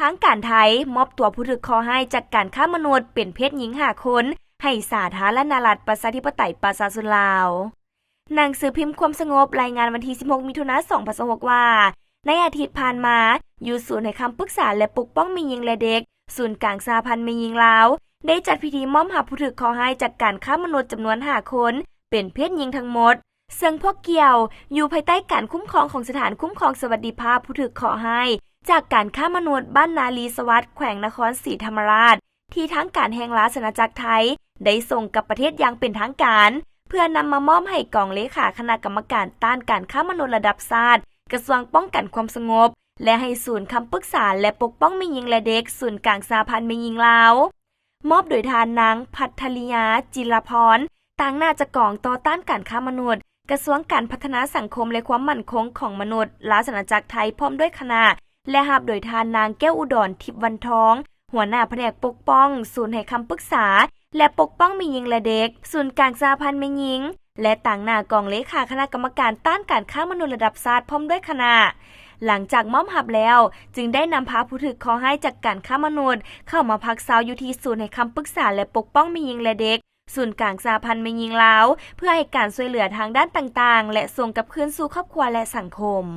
ທາງການໄທມອບຕົວຜູ້ຖືກເຄາະຮ້າຍຈາກການຄ້າມະນຸດເປັນເພດຍິງຫ້າຄົນ ໃຫ້ສາທາລະນະລັດ ປະຊາທິປະໄຕ ປະຊາຊົນລາວ. ໜັງສືພິມຄວາມສະຫງົບ ລາຍງານວັນທີສິບຫົກ ມິຖຸນາ ສອງພັນຊາວຫົກ ວ່າ ໃນອາທິດຜ່ານມາ, ຢູ່ສູນໃຫ້ຄຳປຶກສາ ແລະ ປົກປ້ອງແມ່ຍິງ ແລະ ເດັກ ສູນກາງສະຫະພັນແມ່ຍິງລາວ ໄດ້ຈັດພິທີມອບຮັບຜູ້ຖືກເຄາະຮ້າຍຈາກການຄ້າມະນຸດຈຳນວນຫ້າຄົນ ເປັນເພດຍິງທັງໝົດ, ເຊິ່ງພວກກ່ຽວຢູ່ພາຍໃຕ້ການຄຸ້ມຄອງຂອງສະຖານຄຸ້ມຄອງສະຫວັດດີພາບຜູ້ຖືກເຄາະຮ້າຍຈາກການຄ້າມະນຸດ ບ້ານນາລີສະຫວັດ ແຂວງນະຄອນສີທຳມະລາດ ທີ່ທາງການແຫ່ງລາຊະອານາຈັກໄທໄດ້ສົ່ງກັບປະເທດຢ່າງເປັນທາງການ ເພື່ອນຳມາມອບໃຫ້ກອງເລຂາຄະນະກຳມະການຕ້ານການຄ້າມະນຸດລະດັບຊາດ, ກະຊວງປ້ອງກັນຄວາມສະຫງົບ ແລະ ໃຫ້ສູນຄຳປຶກສາ ແລະ ປົກປ້ອງແມ່ຍິງ ແລະ ເດັກ ສູນກາງສະຫະພັນແມ່ຍິງລາວ ມອບໂດຍທ່ານນາງ ພັດທະລິຍາ ຈິລະພອນ ຕາງໜ້າຈະກອງຕໍ່ຕ້ານການຄ້າມະນຸດ ກະຊວງການພັດທະນາສັງຄົມ ແລະ ຄວາມໝັ້ນຄົງຂອງມະນຸດ ລາຊະອານາຈັກໄທ ພ້ອມດ້ວຍຄະນະ ແລະ ຮັບໂດຍທ່ານນາງ ແກ້ວອຸດອນ ທິບວັນທອງ ຫົວໜ້າພະແນກປົກປ້ອງ, ສູນໃຫ້ຄຳປຶກສາ ແລະ ປົກປ້ອງແມ່ຍິງ ແລະ ເດັກ ສູນກາງສະຫະພັນແມ່ຍິງ ແລະ ຕາງໜ້າກອງເລຂາຄະນະກຳມະການຕ້ານການຄ້າມະນຸດລະດັບຊາດ ພ້ອມດ້ວຍຄະນະ. ຫຼັງຈາກມອບຮັບແລ້ວ, ຈຶ່ງໄດ້ນຳພາຜູ້ຖືກເຄາະຮ້າຍຈາກການຄ້າມະນຸດ ເຂົ້າມາພັກເຊົາຢູ່ທີ່ສູນໃຫ້ຄຳປຶກສາ ແລະ ປົກປ້ອງແມ່ຍິງ ແລະ ເດັກ ສູນກາງສະຫະພັນແມ່ຍິງລາວ ເພື່ອໃຫ້ການຊ່ວຍເຫຼືອທາງດ້ານຕ່າງໆ ແລະ ສົ່ງກັບຄືນສູ່ຄອບຄົວ ແລະ ສັງຄົມ.